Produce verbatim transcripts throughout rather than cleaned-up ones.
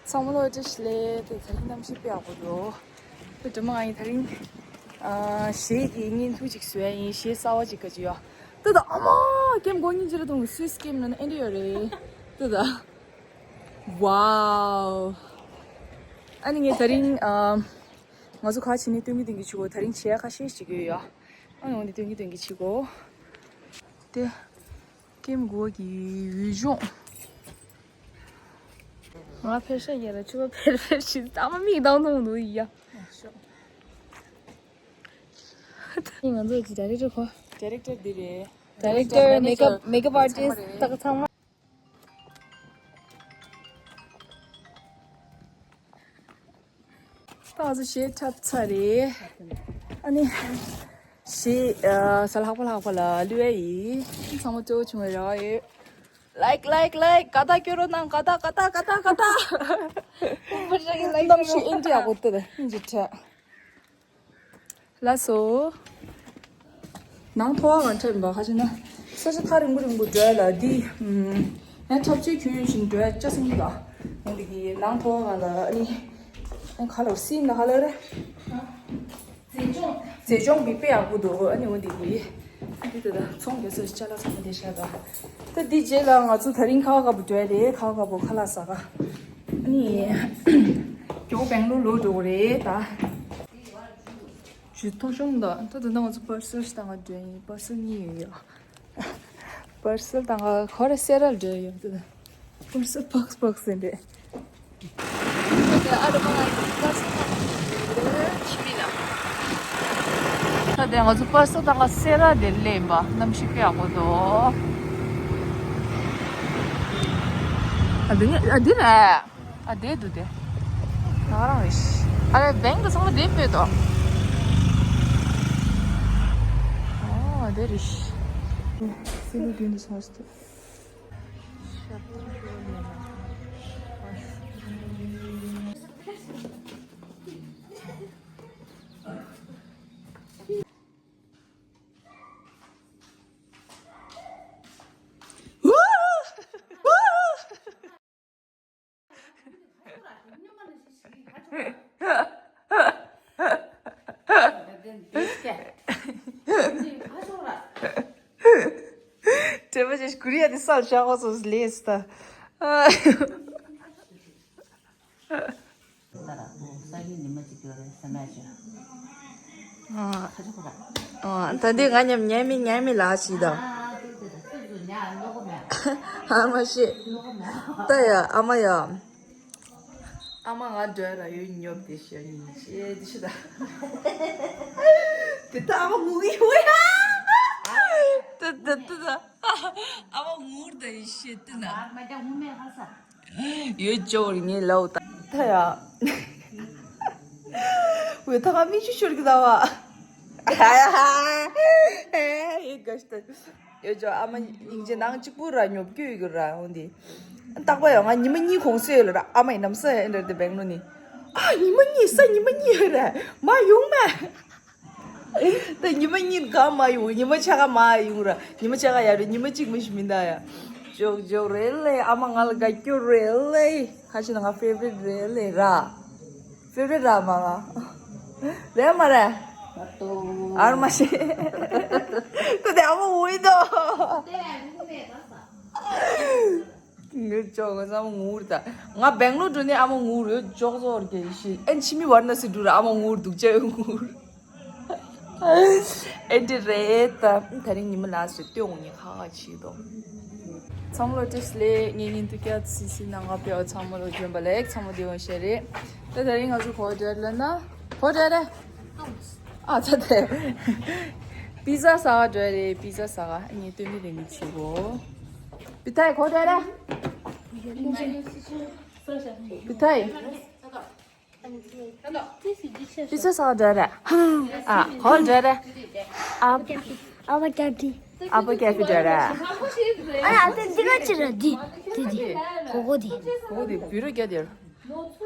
ཚང་མ་ལོ་བཀྲ་ཤིས་བདེ་ལེགས། དེ་དེ་རིང་གནམ་གཤིས་དཔེ་ཡག་པོ་འདུག་དེ་དྲི་མ་ང་ཡིན་དེ་རིང་ཨ་གཞས་ཀྱི་བརྙན་ཐུང་ཅིག་བཟོས་ཡིན། གཞས་གསར་བ་ཅིག་ག་ཅི་ཡོད། དེ་དང་ཨ་མ་ཀེམ་གོ་སྙིང་རྗེ་རེད་དང་སུས་ཀེམ་ནང་ཨེ་འདྲ་ཡོད་རེད། དེ་དང་ཝའོ། ཨ་ནི་ངས་དེ་རིང་ཨ་ང་ཚོ་ག་བྱེད་ནི་སྟོན་གི་སྟོན་གི་ཆུ་གོ། དེ་རིང་བྱས་ཁ་ཤས་ཤིག་ཡོད་ཡ། ཨ་ནི་འོ་འདི་སྟོན་གི་སྟོན་གི་ཆུ་གོ། དེ། ཀེམ་གོ་གི་འོས་སྦྱོང་། ང་ཕེར་ཤ་ཡ་ལ་ཆུ་བ་ཕེར་ཕེར་ཞིག་ཨ་མ་མིག་དང་མཐོང་འདུག་ཡ། ང་ཚོ་གི་ཌའི་རེག་ཊར་ཁོ། ཌའི་རེག་ཊར་འདི་རེད། ཌའི་རེག་ཊར། མེག་ཨབ། མེག་ཨབ་ཨར་ཊིསི་ཊི་ད་ག་ཚང་མ། ད་ང་ཚོ་གཞས་འཁྲབ་ཚར་རེད། ཨ་ནི་གཞས་ཨ་གཟའ་ལྷག་པ་ལྷག་པ་ལ་གླུ་ཡ་ཡིན། ཚང་མ་སྤྲོ་བྱུང་བའི་རེ་བ་ཡོད། ལའིཀ་ལའིཀ་ལའིཀ། དགའ་རྟགས་སྐྱོན་རོགས་གནང་། དགའ་རྟགས་དགའ་རྟགས་དགའ་རྟགས་དགའ་རྟགས། གནམ་གཤིས་ཨེ་འདྲ་ཡག་པོ་འདུག་ད་ཨིན་ཇི་ཁྲ། ལགས་སོ། ནང་ཐོ་བ་ང་འཁྲབ་ཡིན་པ། ཁ་ཅིག་ན་ས་ཆ་ཐག་རིང་པོ་རིང་པོ་འགྲོ་ཡ་ལ་འདི་ཡང་འཁྲབ་ཆས་གྱོན་ཡོད་བཞིན་འགྲོ་ཡ་ཅག་སེང་གི་ད། འོང་འདི་གི་ནང་ཐོ་བ་ང་ལ་ཨ་ནི་ཨ་ཁ་ལོར་སིན་ན་ཧ་ལ་རེ། མཛེས་ལྗོངས་མཛེས་ལྗོངས་འདི་དཔེ་ཡག་པོ་འདུག་ཨ་ནི་འོ་འདི་གི་འདི་ད་ད་ཚོང་རྒྱག་ས་ཅ་ལག་ཚང་མ་འདི་ཤ་ད། ད་འདི་རྗེས་ལ་ང་ཚོ་དེ་རིང་ཁ་བ་དཀར་པོ་འགྲོ་ཡ་རེད། ཁ་བ་དཀར་པོ་ཁ་ལག་ཟ་ག་ཨ་ནི་མགྱོགས་པོ་སྦེང་ལོར་ལོག་འགྲོ་གི་རེད་ད། ཇུས་ཐོ་གཞུང་དང་ད་ད་ལྟ་ང་ཚོ་པར་སེལ་ཞིག་བཏང་ག་འགྲོ་ཡིན། པར་སེལ་གཉིས་ཡོད་ཡ། པར་སེལ་བཏང་ག་ཁོ་རེ་སེ་ར་འགྲོ་ཡོད་ད། པར་སེལ་བོགས་བོགས་ཟེར་འདྲེ། ད་ཨ་རུ་མ་ང་ཡི་པར་སེལ་བཏང་ག་ཁྱི་མི་ལ། ད་དེ་ང་ཚོ་པར་སེལ་བཏང་ག་སེ་ར་དེ་སླེབས་པ། གནམ་གཤིས་དཔེ་ཡག་པོ་འདུག་ཨ་འདི་ནི་ཨ་འདི་རེད། ཨ་དེ་འདུག་དེ། ང་རང་རེད་ཤི། ཨ་རེ་བེང་དུ་ཚང་མ་དེ་སྤོས་ཏོ། ཨོ་དེ་རེད་ཤི། སེ་ལུ་དུས་འདི་སོང་སྟེ། དྲན་པ་ཅན་ཀུ་རི་ཡ་དེ་སར་བཞག་པ་སོ་སོ་ལས་ད། ད་ར་ས་གི་ཉི་མ་གཅིག་ཡོད་རེད་ཟེར་མ་བྱོས། ཨ། ཁ་ཆུ་ཁོ་ར། ཨ། ད་འདི་ང་མཉམ་ཉལ་མི་ཉལ་མི་ལ་ཞིག་དང་། ཨ་ཏི་ཏི་ཏི་སུ་སུ་ཉལ་ལོག་གོ་མེད། ཨ་མ་ཤི། ལོག་གོ་མེད། ད་ཡ་ཨ་མ་ཡ། ཨ་མ་ང་འདྲ་ར་ཡོད་ཉོབ་དེ་ཤི་ཉིན་ཤི་དེ་ཤི་ད། དེ་ད་ཨ་མ་ངུ་གི་ཡོད་ཡ། ད་ད་ད་ད། ཨ་མ་ངུར་ད་ཡི་ཤི་དེ་ན། ཨ་མ་ཀྱང་ངུ་མེད་ཧ་ས། ཡོད་ཅོག་རི་ངའི་ལའོ་ད་ད་ཡ། འོས་ཐ་ག་མི་ཆུ་ཤོར་གི་ད་བ། ཡོད་ག་ཤི་ད། ཡོད་ཅོག་ཨ་མ་སྙིང་རྗེ་ནང་གཅིག་པུ་ར་ཉོབ་རྒྱུ་ཡོད་གི་ར་འོང་དེ། རྟག་པ་ཡོང་ང་ཉི་མ་གཉིས་གོང་སོ་ཡོད་ལ་ར་ཨ་མ་ཡི་ནམ་ས་ཡ་འདྲ་དེ་བེང་ལོ་ནི། ཨ་ཉི་མ་གཉིས་ས་ཉི་མ་གཉིས་ཡོད་ར་མ་ཡོང་མ། ད་ཉི་མ་གཉིས་ག་མ་ཡོང་། ཉི་མ་ཆ་ག་མ་ཡོང་ར། ཉི་མ་ཆ་ག་ཡ་རེད། ཉི་མ་གཅིག་མི་ཞིག་མི་འདའ་ཡ། ཇོག་ཇོག་རེད་ལེ། ཨ་མ་ང་ལ་དགའ་སྐྱོ་རེད་ལེ། ཁ་ཆེ་ན་ང་ཕེ་ཝ་རི་ཊི་རེད་ལེ་ར། ཕེ་ཝ་རི་ཊི་ར་མ་ང་། རེད་མ་རེད། ཨར་མ་ཤེ། ཁོ་དེ་ཨ་མ་འོ་ཡི་དོ། ངུ་ཅོག་ང་ཚང་མ་ངུར་ད། ང་བེང་ལོར་འགྲོ་ནས་ཨ་མ་ངུར་ཡོད་ཅོག་ཟོར་གྱི་ཤི། ཨན་ཕྱི་མི་བར་ན་སི་འགྲུ་ར་ཨ་མ་ངུར་འདུག་ཅེ་ངུར། ཨེ་འདྲ་རེད་ད། དེ་རིང་ཉི་མ་ལ་སི་ལྟོས་འོང་ངས་ཁ་ཁ་བྱེད་དོ། ཚང་མ་ལོ་བཀྲ་ཤིས་བདེ་ལེགས། ངའི་ཉིན་དུ་སྐྱ་སི་སི་ནང་ང་ཕེ་བ་ཚང་མ་ལོ་བྱོན་པ་ལེགས། ཚང་མ་བདེ་བོ་ཤེས་རེད། ད་དེ་རིང་ང་ཚོ་གོ་འདྲ་ལ་ན་གོ་འདྲ་རེད། ཨ་ཚ་དེ། པི་ཛ་ཟ་ག་འགྲོ་རེད། པི་ཛ་ཟ་ག་ངས་སྟོན་མི་རེད་མི་བྱེད་གོ། པི་ཐའི་གོ་འདྲ་རེད། པི་ཐའི། པི་ཛ་ཟ་ག་འགྲོ་རེད། ཨ་གོ་འགྲོ་རེད། ཨ། ཨ་བ་ཀྱ་ཏི། ཨ་བ་ཀྱ་ཏི་འགྲོ་རེད། ཨ་ཡ་དེ་འདི་ག་ཅི་རེད། འདི་འདི་འདི་གོ་གོ་འདི། གོ་གོ་འདི་བུ་རུ་རྒྱ་དེར།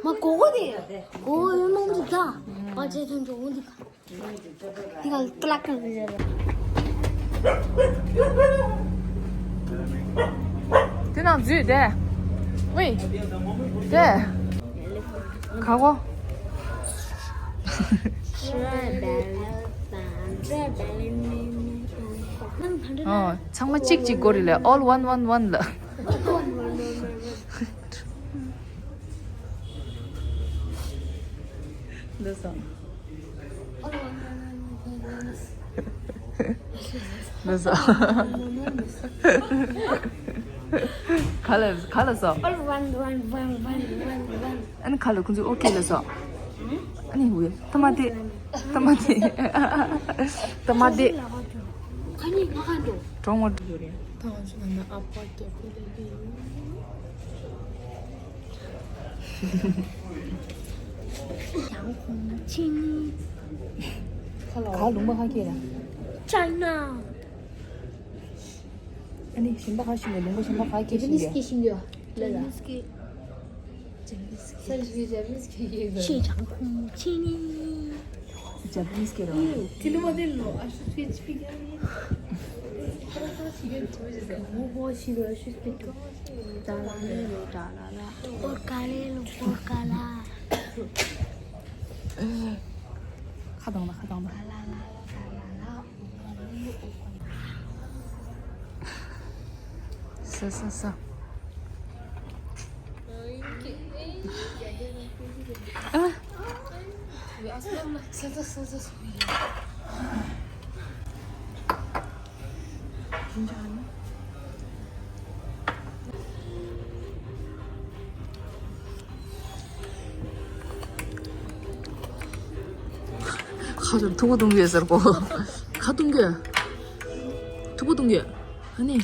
མ་གོ་གོ་དེ། གོ་གོ་ཡོད་མང་པོ་ཞིག་ད། པ་ཆེ་ཐོན་འགྲོ་འོང་དེ་ག་དེ་ག་ཏི་ལ་ཀ་རེད། དེ་ནང་འཛུལ་དེ། ཝེ། དེ། ཁ་བོ། ཨོ། ཚང་མ་གཅིག་གཅིག་དགོས་རེད་ལ། all one one one ལ། འདི་སོང་། འདི་སོང་། ག་ལ་ག་ལ་སོང་། All one one one one one one. ཨ་ནི་ག་ལ་ཁོང་ཚོས་ཨོ་ཁེ་ལ་སོང་། ཨ་ནི་འུ་ཐ་མ་དེ། ཐ་མ་དེ། ཐ་མ་དེ། གྲོང་མོ་འགྲོ་རེད། ད་ང་ཚོ་ནང་ན་ཨ་ཕ་རྒྱབ་ཁུལ་ལ་ཡོད། ཡང་ཁོང་ཕྱིན། ག་ལུང་པ་ག་སྐྱེས་ར། China. ཨ་ནི་གཞན་པ་ག་ཤི་ནས་ལུང་པ་གཞན་པ་ག་སྐྱེས་ཤི་ནས། Japanese སྐད་ཤེས་ཀྱི་ཡོད། ལ་ལ། Japanese སྐད། Japanese སྐད། སེམས་ཀྱི་Japanese སྐད་ཤེས་ཀྱི་ཡོད། ཤེས་ཀྱང་ཁོང་ཕྱིན་ནི། Japanese སྐད་ར། དེ་ལུང་པ་དེ་ལོ་ཨ་ཤུ་སྐད་ཅིག་ཡང་ཡིན། ཧོ་ཧོ་ཤི་གི་ཡོད། ཧོ་ཧོ་ཤི་གི་ཡོད། ཨ་ཤུ་སྐད་ཅིག་ད་ལ་ལེ་ལོ་ད་ལ་ལ། ཨོར་ཀ་ལེ་ལོ་ཨོར་ཀ་ལ། ཁ་གདངས་ན་ཁ་གདངས་ན། ས་ས་ས། ཨ། ས་ས་ས་ས། ཁ་ལ་ཐུག་པ་གཏོང་གི་ཟེར་གོ། ཁ་གཏོང་གི། ཐུག་པ་གཏོང་གི། ཨ་ནི།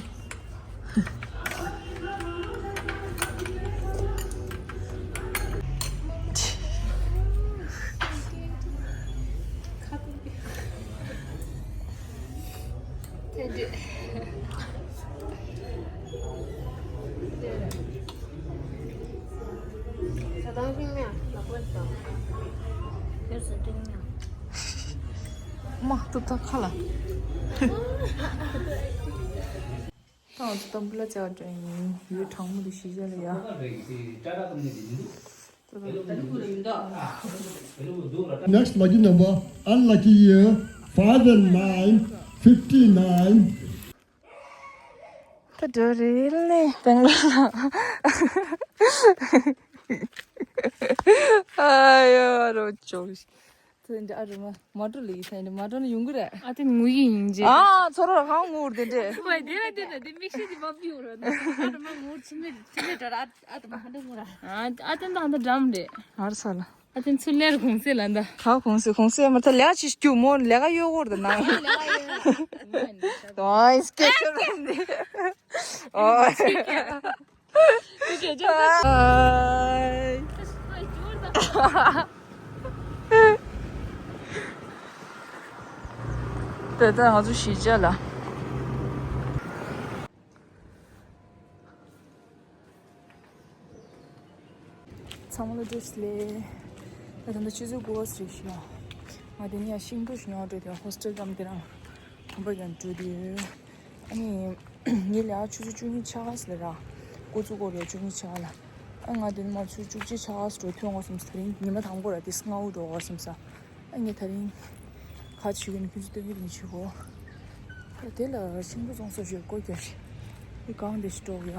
མ་ཏུ་ཏ་ཁ་ལ། ད་ང་ཚོ་ཏམ་བུ་ལ་བཅར་འགྲོ་ཡིན། ཡུལ་གྲང་མོ་དེ་གཞིས་ཆགས་ལ་ཡ། Next lucky number, unlucky year, five and nine, fifty-nine. ད་འགྲོ་རེད་ལེ་སྦེང་ལོར་ལ། ཨ་ཡོ་རོ་ཅོག་ཚེ་འདི་ཨ་རུ་མ་མ་འགྲོ་ལི་ཚེ་འདི་མ་འགྲོ་ན་ཡོང་གི་རེད། ཨ་དེ་ངུ་ཡི་ཡིན་རྗེས། ཨ་ཚོ་རོ་གང་ངུ་རུ་དེ་འདྲས། ཝེ་དེ་ན་དེ་ན་དེ་མིག་ཤེལ་དེ་མ་བིའུ་ར། ཨ་རུ་མ་ངུ་ཆི་མེད་ཆི་མེད་འགྲོ་ར། ཨ་དེ་མ་ཧ་འདྲ་ངུ་ར། ཨ་ཨ་དེ་ན་ད་ཧ་འདྲ་འགྲམ་རེད། ཨར་ས་ལ། ཨ་དེ་ཚུར་ལེར་གུང་སེ་ལ་འདའ། ག་གུང་སེ་གུང་སེ་མ་ཐ་ལེ་ཅི་སྐྱུ་མོ་ལེ་ག་ཡོ་གོར་ད་ན། ཨོ་སྐད་ཆ་རེད་འདི། ཨོ། དེ་ལྟར་ང་ཚོ་གཞིས་ཆགས་ལ། ཚང་མ་ལ་བཀྲ་ཤིས་བདེ་ལེགས། ད་ད་ལྟ་ཆུ་ཚོད་དགུ་པ་ཟིན་ཤག་ང་དེ་ནས་ཡང་ཤིང་ཏོག་ཞིག་ཉོ་འགྲོ་དེ་ཧོ་སི་ཊེལ་འགྲམ་དེ་རང་ཁང་པ་ཡང་འགྲོ་དུས། ཨ་ནི། ངས་ལས་ཆུ་ཚོད་བཅུ་གཉིས་ཆགས་ལ་ར། འགོ་བཙུགས་དགོས་རེད་བཅུ་གཉིས་ཆགས་ལ། ཨ་ང་དེ་ནས་མར་ཆུ་ཚོད་བཅུ་གཅིག་ཆགས་འགྲོ་ཐོན་དགོས་བསམ་སོང་། དེ་རིང་ཉི་མ་དང་པོ་ར་དེ་སྔ་བོ་འགྲོ་དགོས་བསམ་སོང་། ཨ་ངས་དེ་རིང་ག་བྱེད་ཀྱི་ཡིན་ཁྱོད་ཚོ་སྟོན་གྱི་རེད་བྱེད་གོ། ཨ་དེ་ལ་ཤིང་ཏོག་བཙོང་ས་ཞིག་སྒོ་རྒྱག་ཤིག་ཨི་གང་དེ་ཞིག་འགྲོ་གི་ཡ།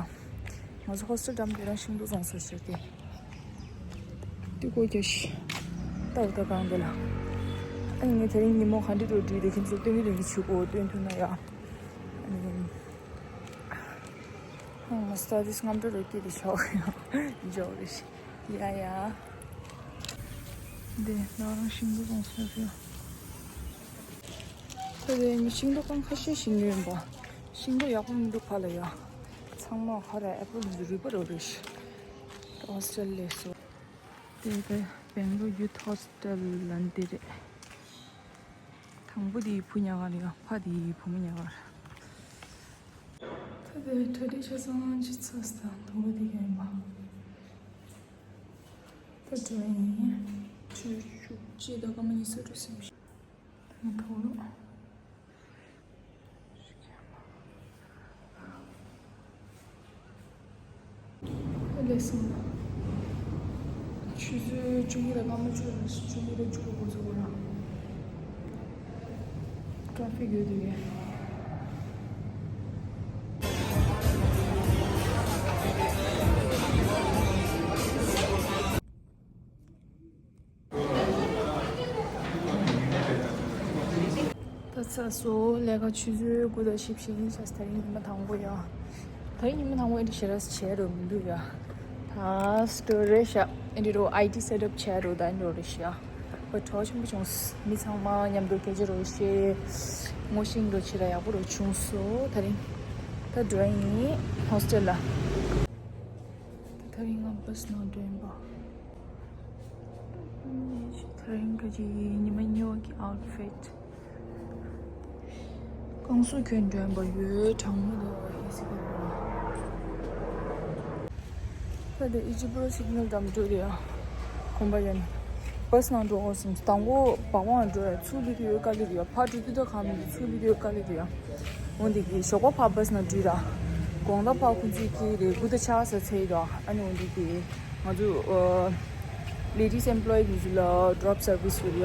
ང་ཚོ་ཧོ་སི་ཊེལ་འགྲམ་དེ་རང་ཤིང་ཏོག་བཙོང་ས་ཞིག་དེ། དེ་སྒོ་རྒྱག་ཤིག་ད་འུ་ད་གང་དེ་ལ། ཨ་ངས་དེ་རིང་ཉིན་མོ་ག་འདྲ་འགྲོ་འགྲིག་དེ་ཁྱོད་ཚོ་སྟོན་གྱི་རེད་བྱེད་གོ་སྟོན་ཐུབ་ན་ཡ། ཨ་ནི། ཧང་སྟ་དིས་རྔམ་འགྲོ་རོ་སྐྱིད་དེ་ཤོག་ཡོ་རེ་ཤི་ཡ་ཡ། འདི་ང་རང་ཤིང་ཏོག་བཙོང་ས་ཡོད། ད་དེ་ངས་ཤིང་ཏོག་རྐང་ཁ་ཤས་ཤིག་ཉོས་ཡིན་པ། ཤིང་ཏོག་ཡག་པོ་མི་འདུག་ཕ་ལ་ཡ། ཚང་མ་ཧ་ར་ཨེ་པལ་རུལ་པ་རོ་རེ་ཤི། ཨོ་སི་ཊེལ་ལི་ཡ་སོ། དེ་དེ་སྦེང་ལོར་ཡུ་ཐི་ཧོ་སི་ཊེལ་ལ་འདི་རེད། དང་པོ་དེ་བུ་ཉག་ག་རེད། ཕ་དེ་བུ་མོ་ཉག་ག་རེད། ད་དེ་གྲ་སྒྲིག་ཆ་ཚང་ཅི་ཚོད་ས་དང་པོ་དེ་ག་ཡིན་པ། ད་འགྲོ་ཡིན། བཅུ་བཅུ་གཅིག་དང་སྐར་མ་ཉི་ཤུ་རེ་ཟིན། ད་ནི་ཐོག་ལོ། ལས་སོང་ལ། ཆུ་ཚོད་བཅུ་གཉིས་དང་སྐར་མ་བཅུ་རེད། བཅུ་གཉིས་དང་བཅུ་དགུ་འགོ་ཚུགས་པ་རེད། ཊ་ཕིག་ཡོད་དུས། ད་ཚ་སོ་ལས་ཀ་ཆུ་ཚོད་དགུ་དང་བཞི་བཞིན་ཤག་ད་རིང་ཉི་མ་དང་པོ་ཡ། ད་རིང་ཉི་མ་དང་པོ་ཨེ་འདྲ་ཞེ་དྲག་བྱས་འགྲོ་མི་འདུག་ཡ། ད་སི་ཊོ་རེ་ཤག་ཨེ་འདྲ་རོ་ཨའི་ཊི་སེ་ཊ་ཨབ་བྱས་འགྲོ་ད་ཨེ་འདྲ་རོ་རེ་ཤག་བ་གྲོགས་ཆེན་པོ་བྱུང་། མི་ཚང་མ་མཉམ་དུ་སྐད་ཆ་རོ་བཤད། ངོ་ཤེས་འགྲོ་ཆེ་ར་ཡག་པོ་རོ་བྱུང་སོ། ད་རིང་ད་འགྲོ་ཡིན་ཧོ་སི་ཊེལ་ལ། ད་རིང་ང་བྷ་སི་ནང་འགྲོ་ཡིན་པ། ད་རིང་ག་ཅིག་ཉི་མ་ཉི་མ་གི་ཨའུ་ཊི་ཕིཊ། ཀང་སུ་གྱོན་འགྲོ་ཡིན་པ་ཡོད་གྲང་མོ་འདུག་ཨེ་སི་གི་འགྲོ། ད་དེ་ཨི་ཇི་པུར་སིག་ནལ་འགྲམ་འགྲོ་དེ་ཡ། གོམ་པ་ཡན། བྷ་སི་ནང་འགྲོ་འོ་སིམ་དང་པོ་བག་མང་འགྲོ་ཡ་ཚུགས་ལི་དུ་ཡོད་དཀའ་ལི་དུ་ཡ། ཕར་འགྲོ་དུས་ད་གང་མི་འདུག་ཚུགས་ལི་དུ་ཡོད་དཀའ་ལི་དུ་ཡ། འོ་འདི་གི་ཞོགས་པ་ཕར་བྷ་སི་ནང་འགྲོ་ར། དགོང་དག་ཕར་ཁོང་ཚོས་ཀྱི་རེ་སྒུག་ད་ཆགས་ས་ཚེ་ཡི་དོ། ཨ་ནི་འོ་འདི་གི་ང་ཚོ་ལེ་ཌིས་ཨེམ་པོ་ལོ་ཡི་དེ་ཚོ་ལ་ཌོ་རོབ་སར་བིས་ཡོད་ར་ཡ།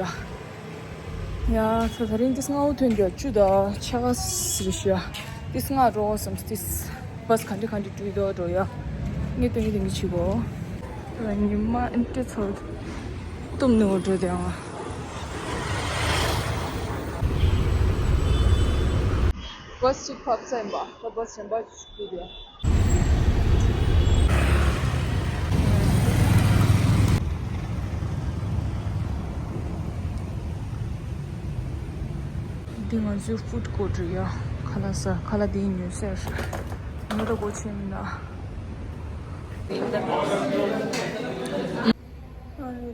ཡ་ད་ད་རིང་ཏིས་ལྔ་བོ་ཐོན་རྒྱ་བཅུ་དང་ཕྱེད་ཀ་ཟེར་ཞུ་ཡ། ཏིས་ལྔ་འགྲོ་བསམ་ཏིས་བྷ་སི་ག་འདྲ་ག་འདྲ་འགྲོ་ཡི་འདུག་འགྲོ་ཡ། ངས་སྟོན་གྱི་སྟོན་གྱི་བྱེད་གོ། ད་ཉི་མ་ཨེ་འདྲ་ཚོ་སྟོམ་ནུ་འགྲོ་དེ་ཡང་། བྷ་སི་གཅིག་ཕབ་ཚར་ཡིན་པ། ད་བྷ་སི་གཞན་པ་འགྲོ་དེ་ཡང་། འདི་ང་ཚོའི་ཧྥུཌ་ཀོརཊ་རེད་ཡ། ཁ་ལག་ཟ། ཁ་ལག་འདི་ཉོས་ཟེར། ཉོ་ད་གོ་ཆེན་མིན་ན། ཨ་ནི་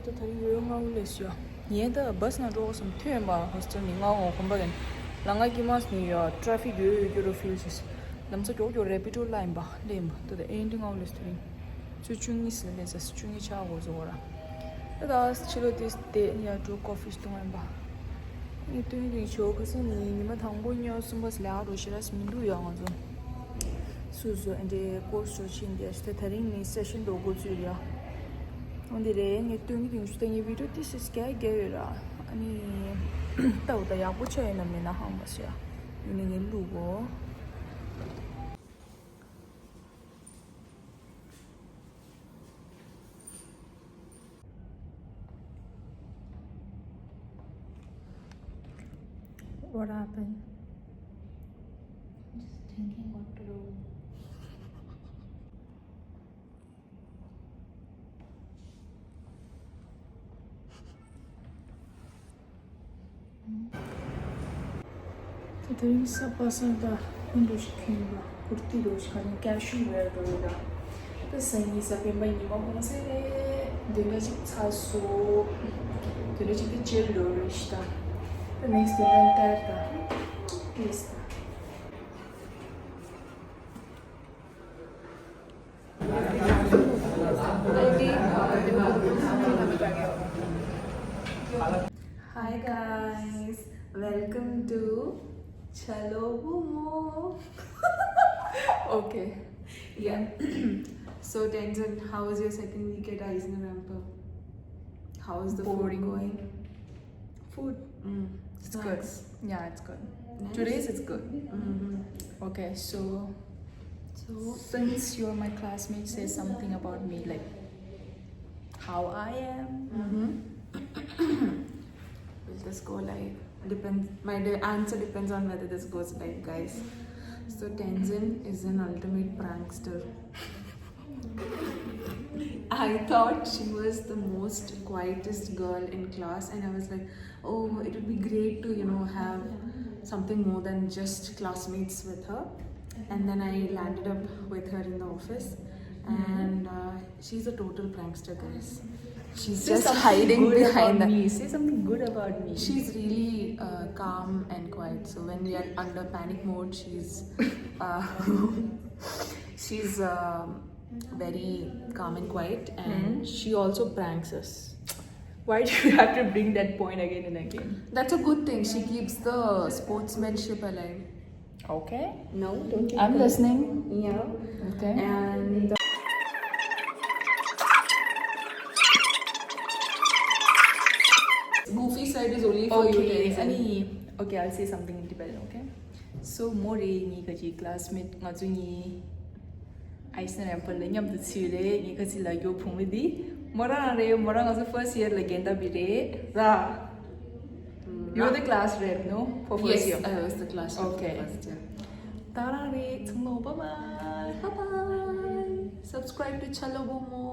ད་ད་རིང་ཡོད་ལྔ་བོ་ལས་ཡ། ངས་ད་བྷ་སི་ནང་འགྲོ་བསམ་ཐོན་པ་ཧོ་སི་ཊེལ་ནས་ལྔ་བོ་གོམ་པ་གན། ལ་ང་ཀི་མ་སི་ནས་ཡ་ཊ་ཕིག་ཡོད་ཡོད་རྒྱུ་རུ་ཕིལ་ཞིག་ལམ་སང་མགྱོགས་མགྱོགས་རེ་པི་ཌོ་ལ་ཡིན་པ་སླེབས་ཡིན་པ། ད་ད་ཨེ་འདྲ་ལྔ་བོ་ལས་ད་རིང་། ཚོད་བཅུ་གཉིས་ཟིན་ལས་ཟ་བཅུ་གཉིས་ཆགས་འགོ་བཟོ་བ་ར། ད་ད་ཕྱི་ལོ་དེ་དེ་ཡ་འགྲོ་ཀོ་ཕི་བཏུང་ཡིན་པ། ངས་སྟོན་རིང་ཆོ་ཁ་སང་ནི་ཉི་མ་དང་པོ་ཉོ་གསུམ་པ་ལ་རོ་ཤི་ར་སི་མི་འདུག་ཡ་ང་ཚོ། སུ་སུ་ཨེ་འདྲའི་ཀོར་སི་རོ་ཕྱིན་དེ་ད་ད་རིང་ནི་སེ་ཤན་འགྲོ་འགོ་ཚུགས་ཡ། འོན་ཏེ་རེད་ངས་སྟོན་གྱི་རིང་ཞུ་ད་ངའི་བི་ཌིའོ་ཏི་སི་སི་རྒྱ་རྒྱ་ཡོད་ར། ཨ་ནི་ལྟ་བུ་ད་ཡག་པོ་ཆགས་ཡོད་ན་མེད་ན་ཧང་མ་ཤེས་ཡ། ཡིན་ནའི་ངས་བླུག་གོ། What happened? Just thinking what to do. དེ་རིང་གཟའ་པ་སངས་ད་ཧུན་འགྲོ་ཞིག་གྱོན་པ་ཀུར་ཏི་འགྲོ་ཞིག་ག་ནི་ཀེ་ཞུ་ཝེར་འགྲོ་ཡོད་ད། ད་སང་ཉིན་གཟའ་སྤེན་པ་ཉི་མ་གུང་སེང་རེད། བདུན་ཕྲག་གཅིག་ཚར་སོང་། བདུན་ཕྲག་གཅིག་དེ་ཅིལ་འགྲོ་རེད་ཤི་ད། ད་ནེག་སི་བདུན་ཕྲག་ཏེར་ད། ཡེས་ད། Hi guys, welcome to Chalo Bumo. Okay. Yeah. So Tenzin, how was your second week at Eisner Amper? How is the food going? Food. Mm. It's good. Nice. Yeah, it's good. Nice. Today's it's good. Mm-hmm. Okay, so, so since you're my classmate, say something about me, like how I am. Mm-hmm. Will this go live? Depends. My de- answer depends on whether this goes live, guys. So Tenzin is an ultimate prankster. I thought she was the most quietest girl in class, and I was like, oh, it would be great to, you know, have something more than just classmates with her. And then I landed up with her in the office, and uh, she's a total prankster, guys. She's just hiding behind that. Say something good about me. She's really uh, calm and quiet. So when we are under panic mode, she's uh, she's um, very calm and quiet, and she also pranks us. Why do you have to bring that point again and again? That's a good thing. She keeps the sportsmanship alive. Okay. No, don't you I'm agree? Listening. Yeah. Okay. And Okay, I'll say something in Tibetan, okay? So, མོ་རེད། ངའི་ཁ་ཅིག་classmate། ང་ཚོ་གཉིས་Ice and Rainbow ལ་མཉམ་དུ་ཚུད་རེད། ངའི་ཁ་ཅིག་ལ་རྒྱོ་བུང་བ་འདི་མོ་རང་རེད། མོ་རང་ང་ཚོ་first year ལ་རྒན་ད་བི་རེད་ར། You're the class rep, no? For first year. Yes, I was the class rep Okay. for first year. ད་རང་རེད། ཚང་མ་bye bye. Bye bye. Subscribe to Chalo Bomo.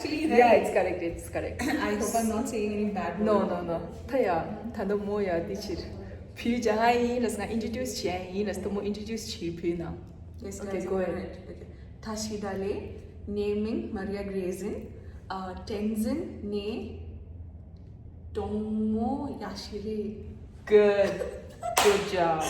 Yeah, it's correct, it's correct. I hope I'm not saying any bad No, word. no, no. ད་ཡ། ད་ལྟ་མོ་ཡ་དེ་ཕྱིར་བུ་སྦྱང་ཡ་ཡིན་ལ་སང་introduce བྱེད་ཡ་ཡིན་ལ་སྟོན་མོ་introduce བྱེད་བུ་ན། Yes, Okay, guys, go I'm ahead. Right. Okay. Tashidale, name me Maria Grazin, uh, Tenzin ne Tomo Yashire. Good. Good job.